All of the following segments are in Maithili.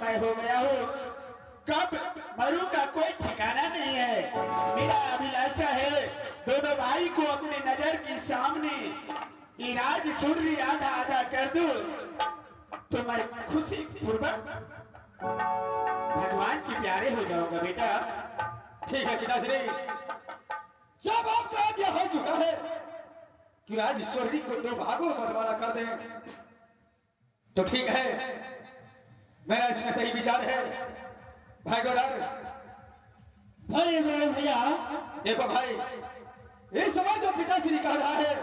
मैं हो गया हूँ, कब मरू का कोई ठिकाना नहीं है। मेरा अभिलाषा है दोनों भाई को अपने नजर के सामने ये राज सूर्य आधा आधा कर दूं तो मैं खुशी पूर्वक भगवान के प्यारे हो जाऊंगा बेटा। ठीक है पिताश्री, जब आपका आज्ञा हो चुका है कि राज सूर्य को दो भागों में बंटवारा कर दें तो ठीक है, मेरा इसमें सही विचार है। भाई गोडर, अरे मेरे भैया, देखो भाई, इस समय जो पिताश्री कह रहा है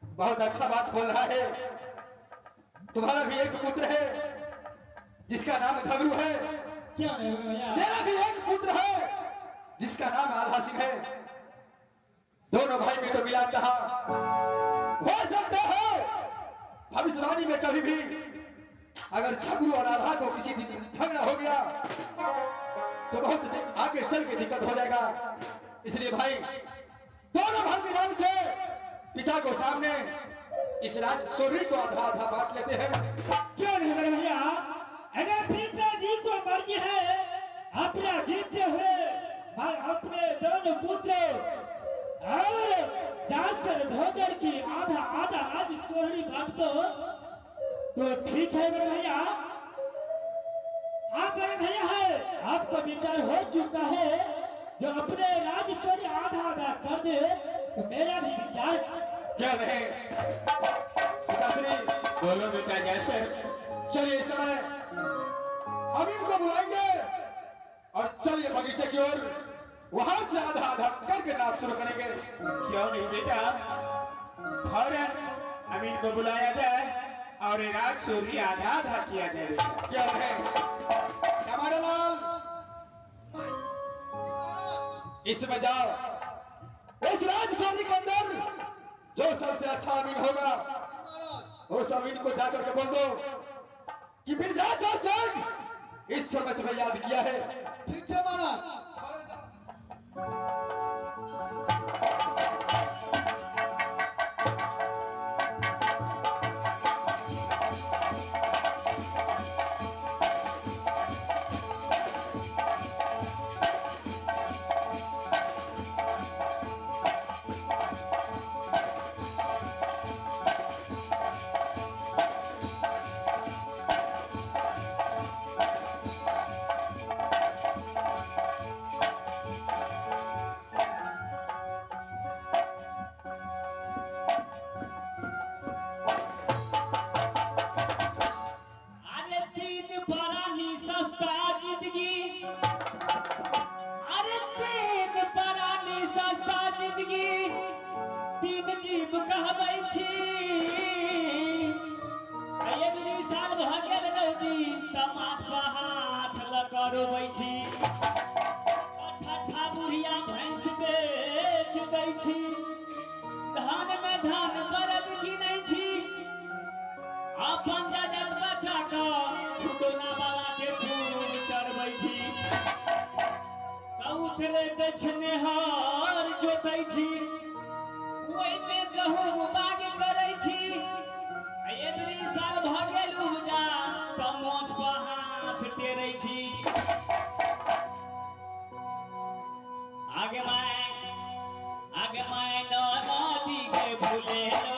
बहुत अच्छा बात बोल रहा है। तुम्हारा भी एक पुत्र है जिसका नाम झगड़ू है, क्या भैया? मेरा भी एक पुत्र है जिसका नाम आल्हा सिंह है। दोनों भाई में तो मिलान रहा। हो सकता है भविष्यवाणी में कभी भी अगर झगड़ू और आल्हा को किसी दिन झगड़ा हो गया तो बहुत आगे चल के दिक्कत हो जाएगा। इसलिए भाई दोनों भाई मिलान से पिता को सामने इस राज सूर्य को आधा आधा बांट लेते हैं। क्यों नहीं बड़े भैया, अगर पिताजी को मर्जी है अपना जीतते हुए अपने दोनों पुत्र और जासर धोदर की आधा आधा राज सोहरी बांट दो तो ठीक है बड़े भैया। आप बड़े भैया है, आपका विचार हो चुका है जो अपने राज सोहरी आधा आधा कर दे तो मेरा भी विचार क्या नहीं। पिताश्री बोलो बेटा जैसर। चलिए इस समय अमीन को बुलाएंगे और चलिए बगीचे की ओर, वहां से आधा आधा करके नाप शुरू करेंगे। क्यों नहीं बेटा, फौरन अमीन को बुलाया जाए और राज सूर्य आधा आधा किया जाए। क्या नहीं हमारे लाल, इसमें जाओ, इस राज सूर्य के अंदर जो सबसे अच्छा अमीन होगा उस अमीन को जाकर के बोल दो कि बिरजा सिंह इस समय तुम्हें याद किया है। ठीक है महाराज। आगे मैं नदी के भूले लो।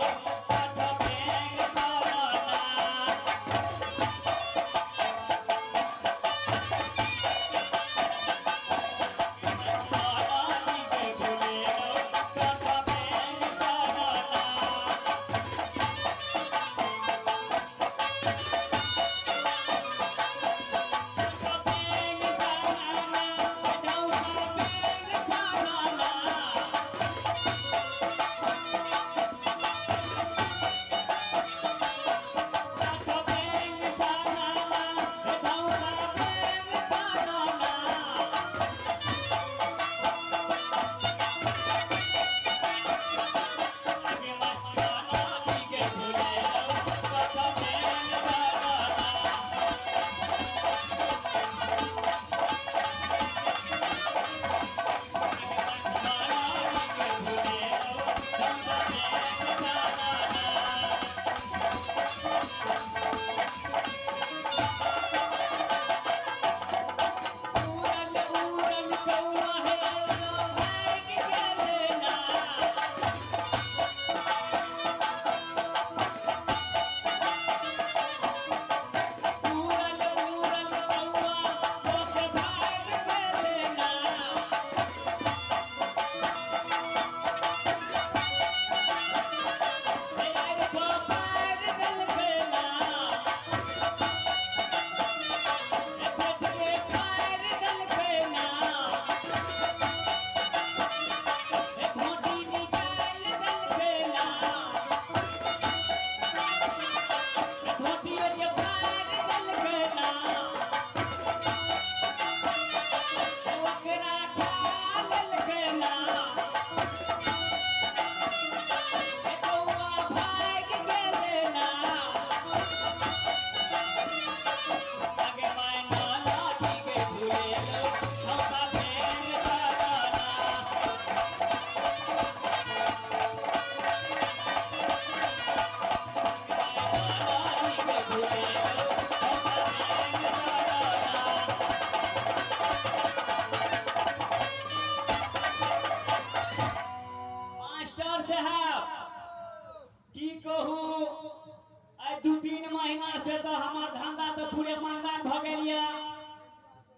के मानदान भ गेल ये।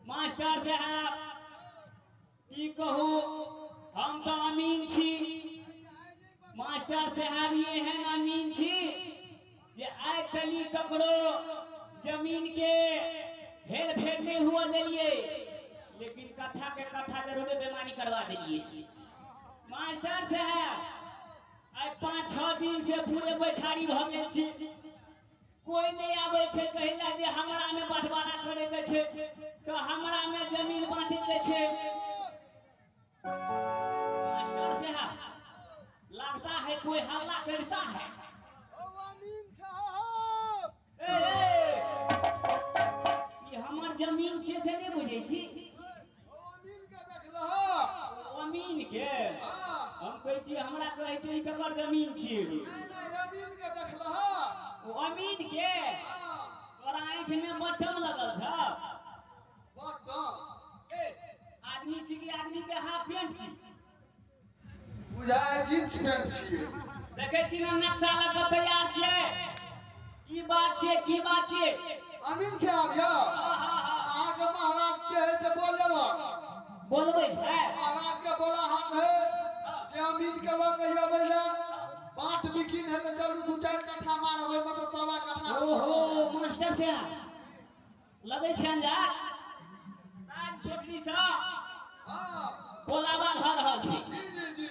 मास्टर साहब की कहू, हम तो अमीन छी। मास्टर साहब एहन अमीन छी जे आइ तली ककरो जमीन के हेर फेर नहीं हुआ दिलिए, लेकिन कट्ठा के कट्ठा जरूर बेमानी करवा दिलिए। मास्टर साहब आइ 5-6 दिन से पूरे बैठारी भ गेल छी, कोई नहीं आबै छै कहिला जे हमरा में बंटवारा करे के छै तो हमरा में जमीन बांटे के छै। मास्टर साहब लगता है कोई हल्ला करता है। ए ये हमर जमीन छै से नहीं बुझै छी। अमीन के हम कहै छी, हमरा कहै छै ई ककर जमीन छियै? ओ अमीन के तोरा आँखि में बटम लगल छौ। आदमी छी कि आदमी के हाफ पेंट छी? बुझाय जींस पेंट छियै। देखै छी ना नक्शा लग के तैयार छियै। की बात छियै, की बात छियै? अमीन साहब यौ, अहाँके महाराज के है से बोलेलक। बोलबै छै महाराज के बोला हाथ है जे अमीन के लऽ के अबै लए बाट बिकिन है तऽ चलू 2-4 कट्ठा मारबै, मतलब 1.25 कट्ठा। ओहो मास्टर साहब लगै छै अंजार राज छोटली सँ बोलाबा भऽ रहल छै। जी जी जी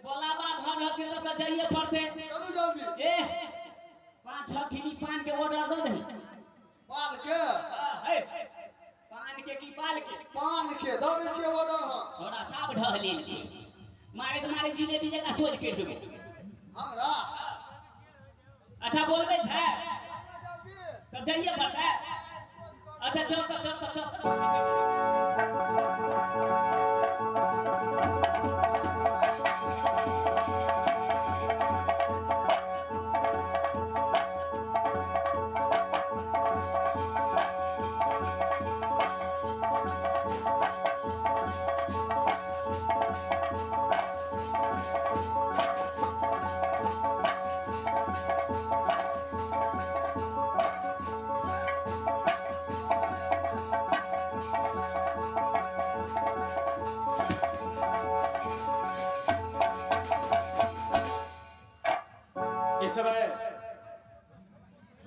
बोलाबा भऽ रहल छै तऽ जाइए पड़तै। चलू जल्दी। ए 5-6 खिली पान के ऑर्डर दऽ दही। पाल के? पान के की पाल के? पान के दऽ दै छियै ऑर्डर। हम थोड़ा साफ ढह लेल छी, मारे मारे जिलेबी जकाँ सोझ करि देबै हमरा। अच्छा बोलबै छै तब जाइए पड़तै। अच्छा चल चल चल चल।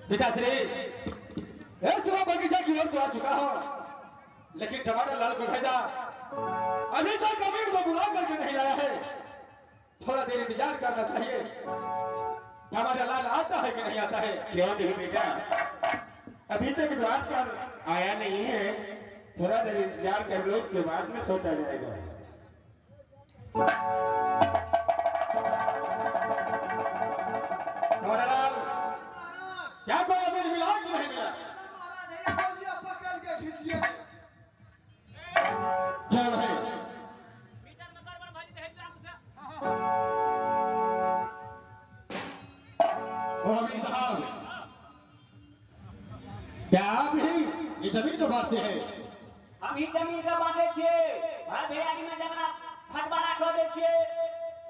पिताश्री इस समय बगीचा की ओर तो आ चुका हूं, लेकिन टमाटर लाल को भेजा अभी तक अमीर को बुला करके नहीं लाया है। थोड़ा देर इंतजार करना चाहिए, टमाटर लाल आता है कि नहीं आता है। क्यों नहीं बेटा, अभी तक बात कर आया नहीं है, थोड़ा देर इंतजार कर लो, उसके बाद में सोचा जाएगा। टमाटर लाल क्या कोई अमीर मिला कि नहीं मिला? क्यों नहीं? ओ अमीर साहब, क्या आप ही ये जमीन को बांटते हैं? हम ही जमीन के बांटे छियै। भाई भैयारी में झगड़ा फटवारा कऽ दै छियै,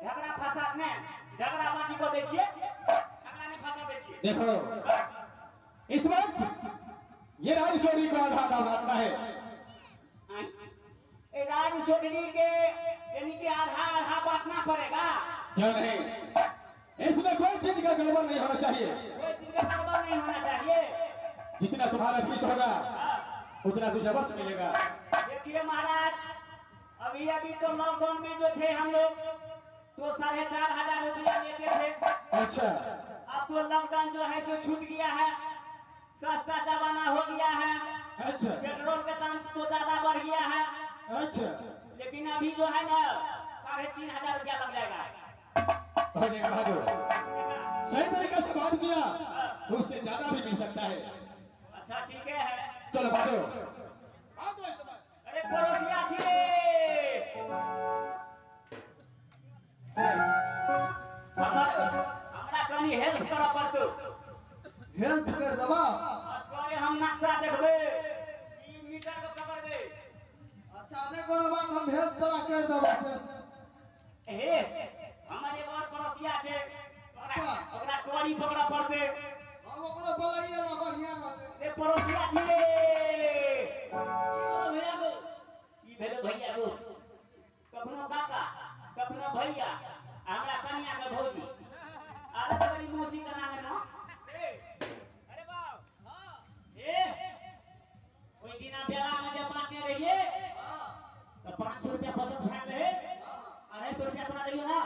झगड़ा फसा ने झगड़ा बांटी कऽ दै छियै, झगड़ा ने फसा दै छियै। देखो इस वक्त ये राजसोड़ी को आधा आधा बांटना है। राजसोड़ी के यानी कि आधा आधा बांटना पड़ेगा। क्यों नहीं, इसमें कोई चीज का गड़बड़ नहीं होना चाहिए। कोई चीज का गड़बड़ नहीं होना चाहिए। जितना तुम्हारा फीस होगा उतना तुझे बस मिलेगा। देखिए महाराज, अभी अभी तो लॉकडाउन में जो थे हम लोग तो 4,500 रुपया लेते थे। अच्छा, अब तो लॉकडाउन जो है सो छूट गया है, सस्ता जमाना हो गया है। अच्छा, पेट्रोल का दाम तो ज्यादा बढ़ गया है। अच्छा, लेकिन अभी जो है ना 3,500 रुपया लग जाएगा। सही तरीके से बांट दिया तो उससे ज्यादा भी मिल सकता है। अच्छा ठीक है, चलो बांटो। अरे पड़ोसिया छी, हमरा कनी हेल्प करऽ पड़तौ। हेल्प कर देबा? असगरे हम नक्शा देखबै, ई मीटर के पकड़बै। अच्छा नहीं कोनो बात, हम हेल्प तोरा कर देबा से। हे हमर एगो और पड़ोसिया छै। अच्छा, ओकरा कड़ी पकड़ऽ पड़तै। हम ओकरो बोलाइए ना बढ़िया रहते। ए पड़ोसिया छी की बोलो भैया गो की भेलो भैया गो कखनो काका कखनो भैया हमरा कनिया के भौजी आरे बड़ी मौसी के नाम न अरे बाप हां ए ओई दिना बेला में जे बांटने रहिए हां तो 500 रुपया बचत भेल रहे 250 रुपया तोरा दियो ना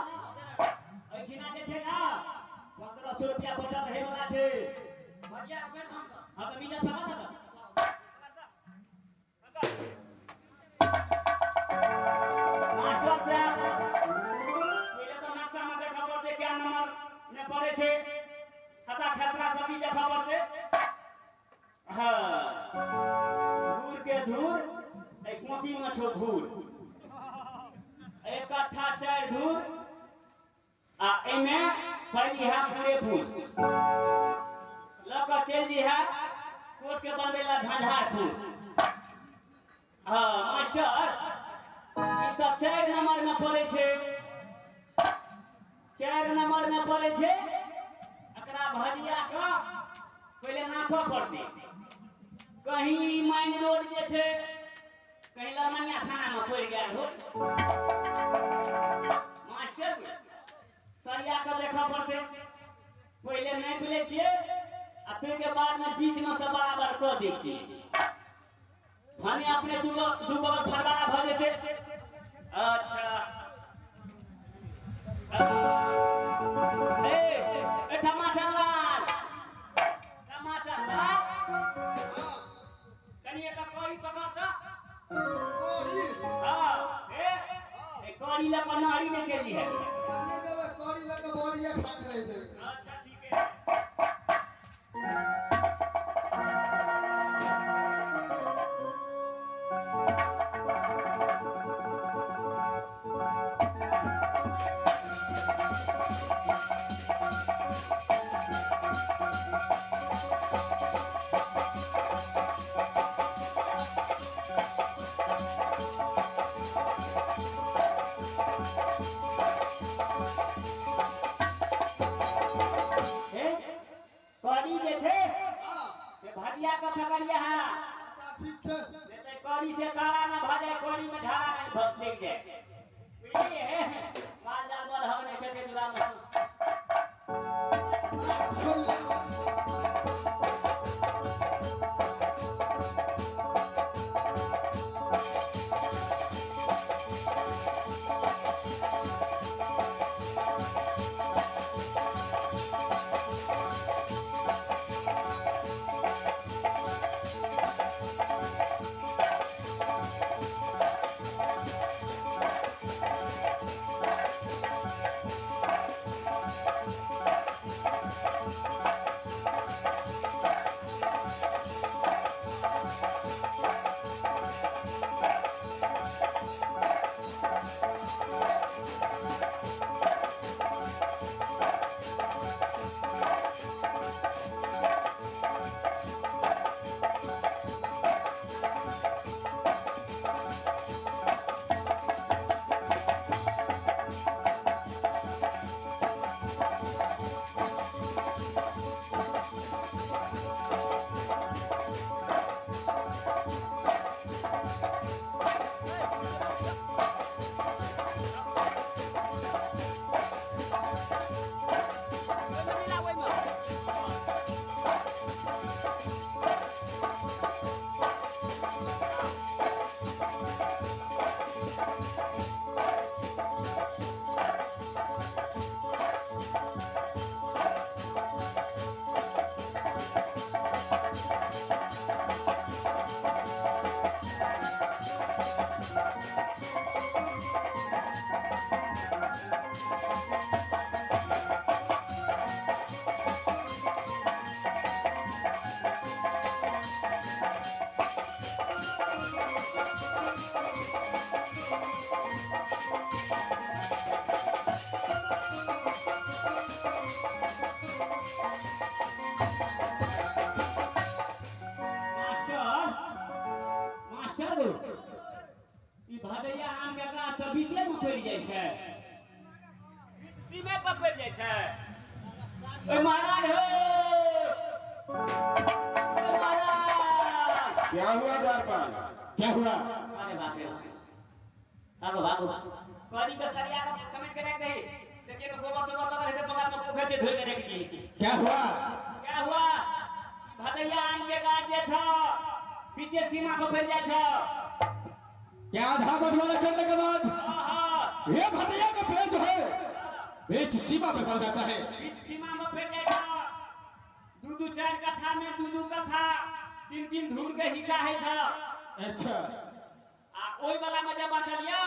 ओई दिना जे छै ना 1500 रुपया बचत हे वाला छै भजिया बेर हम तो हां त मीटर पका ना त मास्टर साहब पहिले तो नक्शा में देखा पड़ते क्या नंबर में पड़े छे खाता खसरा सब भी देखा पड़ते। हाँ धूर के धूर एक कॉपी में छो धूर एक कट्ठा 4 धूर आ एमे पहली है पूरे फूल लक चल दी है कोर्ट के बनबेला झंझारपुर। हाँ मास्टर ई तो 4 नंबर में पड़े छे 4 नंबर में पड़े छे एकरा भजिया का पहले नापऽ पड़ते कहीं माइन रोड जे छे कहीं ललमनिया थाना में पड़ गया हो। मास्टर सरिया के देखऽ पड़ते पहले नापि लै छियै आ फिर के बाद में बीच में सब बराबर कऽ दै छियै भने अपने दू बगल फरवारा भऽ जेतै। अच्छा ए ए टमाटर लाल टमाटर लाल कनी एक कड़ी पकड़ त कड़ी हां ए ए कड़ी ल के नहरी में चली है। अच्छा नहीं देबे कड़ी ल के बोरिया खा के रह जेबे। अच्छा ठीक है कड़ी जे छे हां से भजिया के पकड़िया है। अच्छा ठीक छै नहीं तो कड़ी से काला ना भ जाए कड़ी में धारा नहीं लग जाए बुझलिए माल जाल बड़ हग नहीं छै जुड़ा में। छोड़ मास्टर मास्टर गो ई भदैया आम के गाछ तऽ बीचे में पड़ि जाइ छै सीमे पर पड़ि जाइ छै। ओय महाराज हो क्या हुआ द्वारपाल? क्या हुआ? अरे बाप रे, भागो भागो। कड़ी के सरिया के समेट के रख दही, देखिए में गोबर तोबर लगल है त बगल में पोखर के धोइ के रख दी। क्या हुआ? क्या हुआ? भदैया आम के गाछ जे छ पीछे सीमा पर पड़ जाय छ। क्या आधा बंटवारा करने के बाद ये भदैया का पेड़ जो है बीच सीमा पे पड़ जाता है। बीच सीमा में पड़ जाय छ। दू दू चार कट्ठा में दू दू कट्ठा तीन तीन धूर के हिस्सा है छ। अच्छा। आ ओई वाला में जे बचल या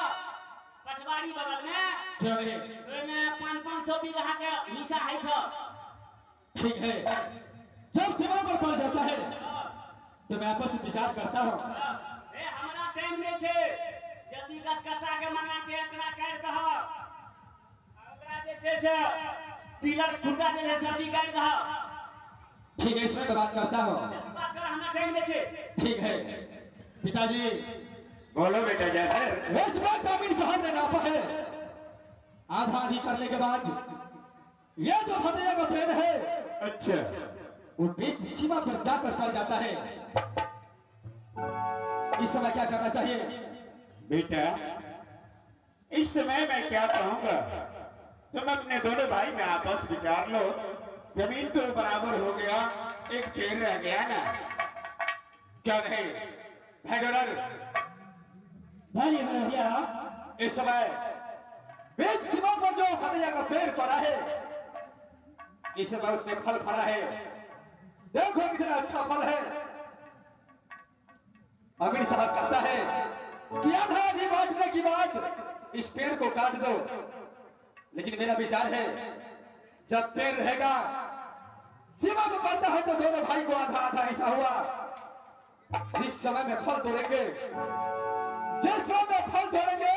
पछवाड़ी बगल में, क्यों नहीं, ओई में 500-500 बीघा के हिस्सा है छ। ठीक है, जब सीमा पर पड़ जाता है तो मैं आपस में विचार करता हूँ। ए हमरा टाइम नहीं छे, जल्दी गाछ कटा के मंगा के एकरा काट दह, ओकरा जे छे से पिलर खुटा जे छै सब काट दह। ठीक है, इसमें बात करता हूँ। बात कर, हमरा टाइम नहीं छे। ठीक है पिताजी। बोलो बेटा जैसे। इस बात अमीर साहब ने नापा है, आधा आधी करने के बाद ये जो भदैया का पेड़ है, अच्छा, वो बीच सीमा पर जाकर पड़ जाता है। इस समय क्या करना चाहिए? बेटा इस समय मैं क्या कहूंगा, तुम अपने दोनों भाई में आपस विचार लो। जमीन तो बराबर हो गया, एक पेड़ रह गया ना। क्या नहीं भाई डॉलर? भैया इस समय बीच सीमा पर जो भदैया का पेड़ पड़ा है, इस समय उसमें फल फड़ा है। देखो कितना अच्छा फल है। अमीर साहब कहता है कि आधा आधी बांटने की बात इस पेड़ को काट दो, लेकिन मेरा विचार है जब पेड़ रहेगा सीमा को पड़ता है तो दोनों भाई को आधा आधा हिस्सा हुआ। जिस समय में फल तोड़ेंगे, जिस समय में फल तोड़ेंगे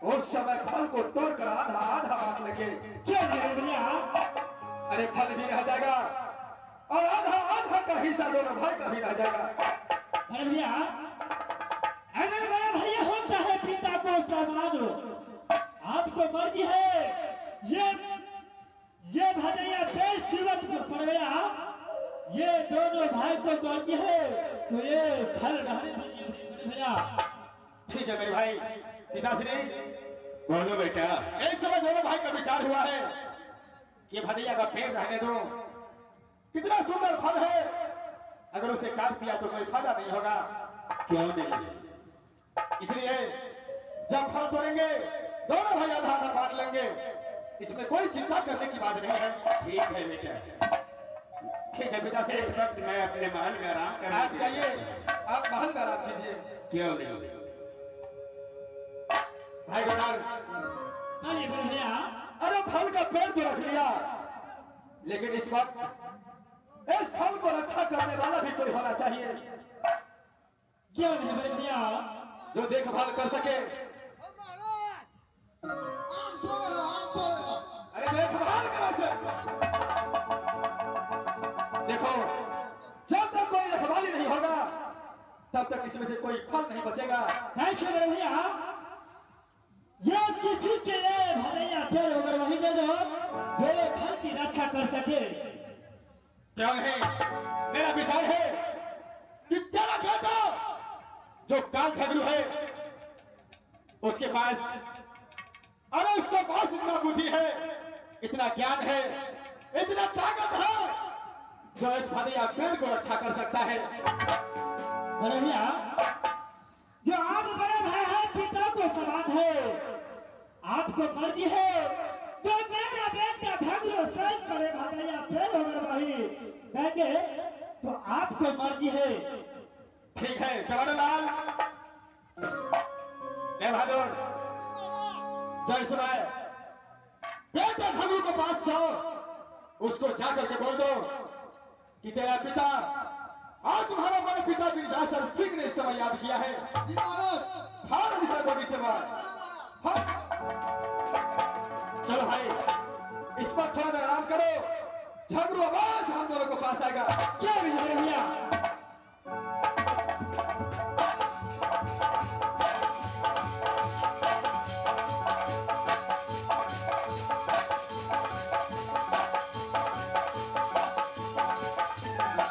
उस समय फल को तोड़कर आधा आधा बांट लेंगे। क्यों नहीं भैया? अरे फल भी रह जाएगा और आधा आधा का हिस्सा दोनों भाई का भी रह जाएगा। अरे भैया अगर बड़ा भैया होता है पिता को समान, आपको मर्जी है। ये भदैया पेड़ सीमत को पड़ गया, ये दोनों भाई को मर्जी है तो ये फल रहने दीजिए भैया। ठीक है मेरे भाई। पिताश्री। बोलो बेटा। इस समय दोनों भाई का विचार हुआ है कि भदैया का पेड़ रहने दो, कितना सुंदर फल है, अगर उसे काट दिया तो कोई फायदा नहीं होगा। क्यों नहीं? इसलिए जब फल तोड़ेंगे दोनों भाई आधा आधा बांट लेंगे, इसमें कोई चिंता करने की बात नहीं है। ठीक है बेटा। ठीक है पिताश्री। इस वक्त मैं अपने महल में आराम कर। आप जाइए, आप महल में आराम कीजिए। क्यों नहीं भाई गोदार? भैया अरे फल का पेड़ तो रख लिया, लेकिन इस वक्त इस फल को रक्षा करने वाला भी कोई होना चाहिए। क्यों नहीं बड़े भैया? जो देखभाल कर सके। अरे देखभाल कर सके। देखो जब तक कोई रखवाली नहीं होगा तब तक इसमें से कोई फल नहीं बचेगा। बड़े भैया ये किसी के लिए भैया पेड़ अगर वही दे दो जो ये फल की रक्षा कर सके। क्यों नहीं? मेरा विचार है कि तेरा बेटा जो काल झगड़ू है उसके पास, अरे उसके पास इतना बुद्धि है, इतना ज्ञान है, इतना ताकत है जो इस भदैया पेड़ को रक्षा कर सकता है। बड़े भैया जो आप बड़े भाई है पिता को समान है, आपको मर्जी है तो मेरा बेटा झगड़ो सही करे भदैया पेड़ अगर वही देंगे तो आपको मर्जी है। ठीक है कमल लाल बहादुर जय सुनाए, बेटा झगड़ू के पास जाओ, उसको जाकर के बोल दो कि तेरा पिता और तुम्हारा बड़े पिता गिरिजासर सिंह ने इस समय याद किया है। चलो भाई इस पर थोड़ा देर आराम करो, झगड़ू आवाज हम दोनों को पास आएगा। क्यों नहीं भैया? Thank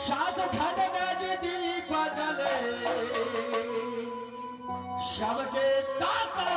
सात घाट नजदीक जले सबके दाता।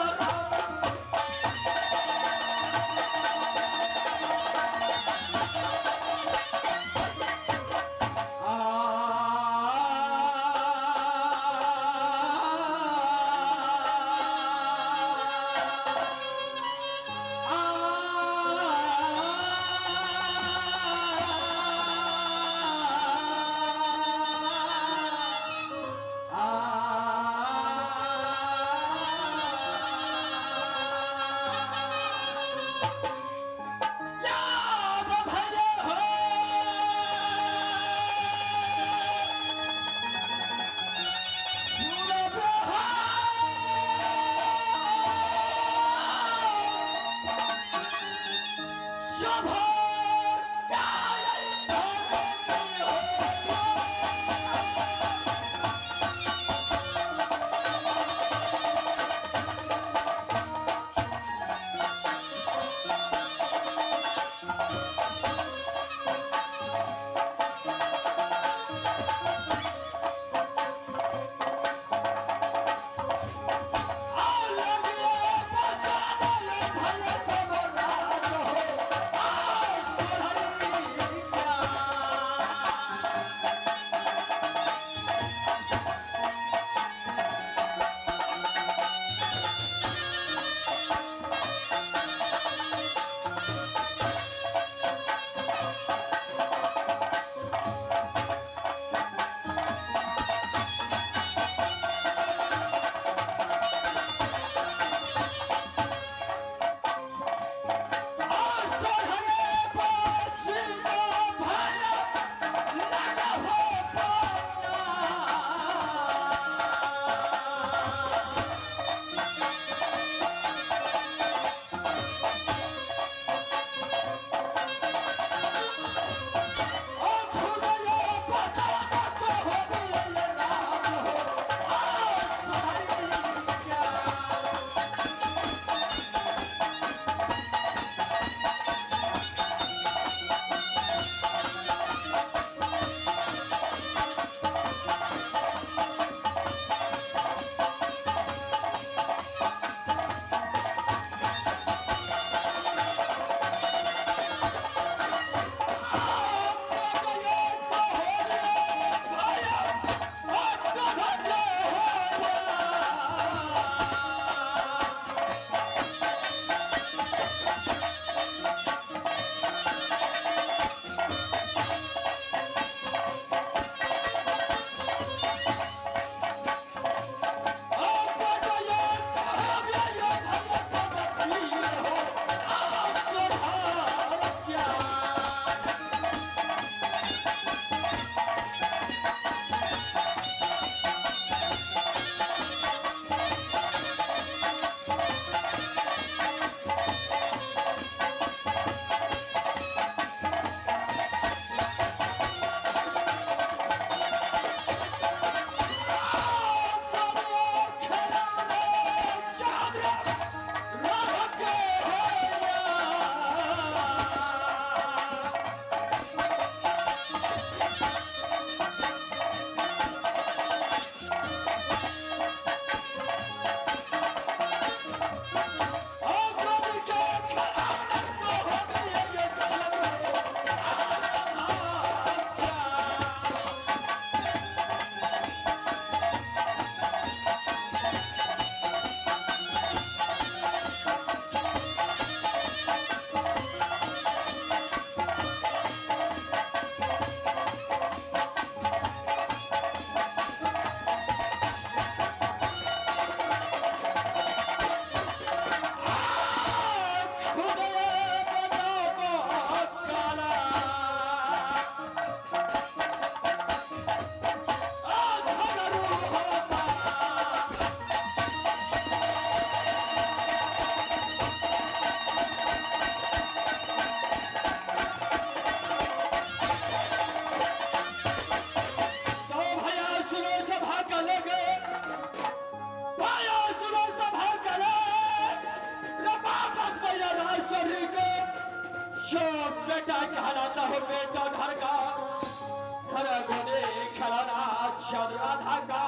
चंद्रा का।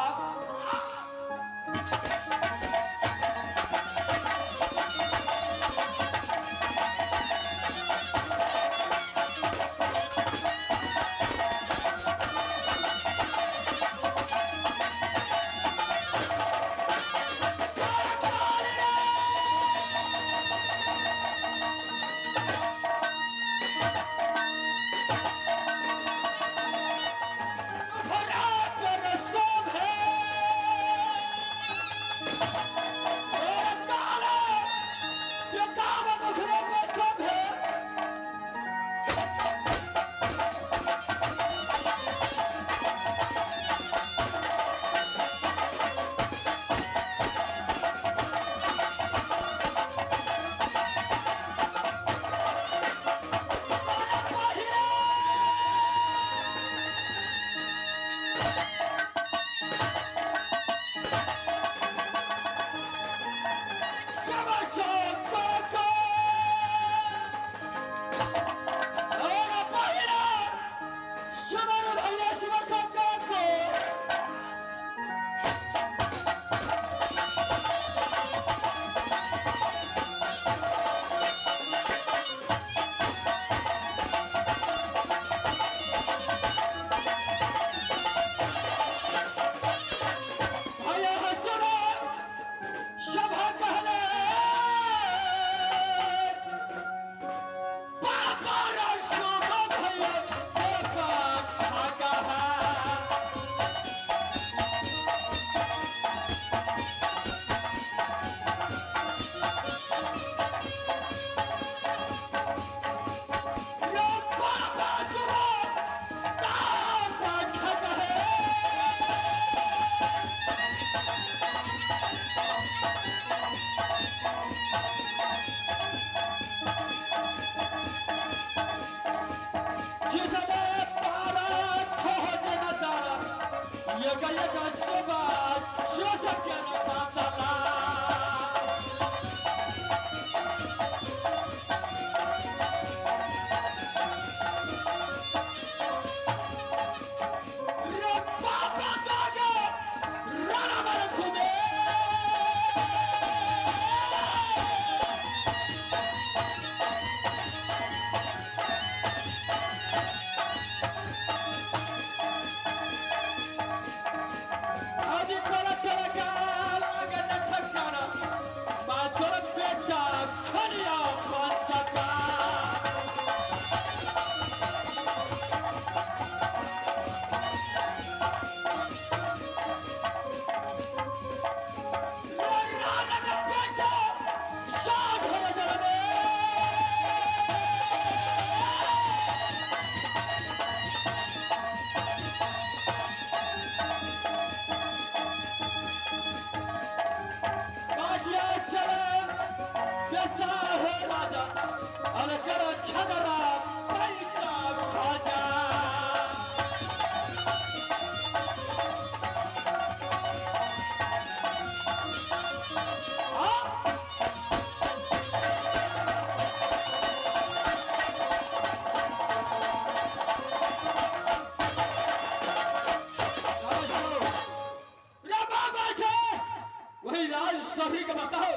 सभी को बताओ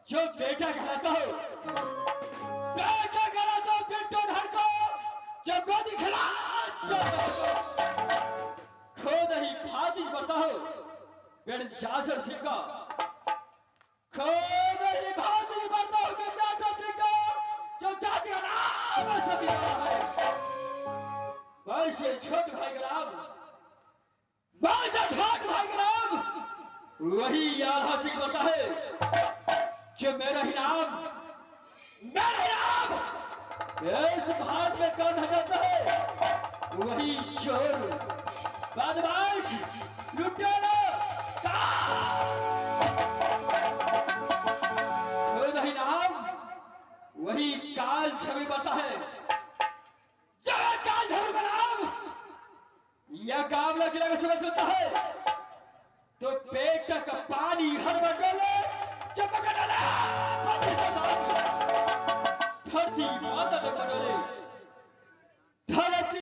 जो बेटा कहलाता हो, बेटा कहलाता हो, बेटो ढर को जो गोदी खिला खो नहीं फादी बताओ बेड़ जासर सिंह का, खो नहीं फादी बताओ बेड़ जासर सिंह का, जो चाची का नाम सभी है। वैसे छोट भाई का नाम, वैसे छोट भाई का नाम वही यार सिंह बता है जो मेरा ही नाम, मेरा ही नाम इस भारत में कौन हो जाता है, वही चोर बदमाश लुटेरा वही नाम, वही काल छवि बता है। जब काल छवि का नाम यह कामला किला का समय सुनता है तो पेट का पानी हर बटोले चमक डले धरती माता डोले धरती।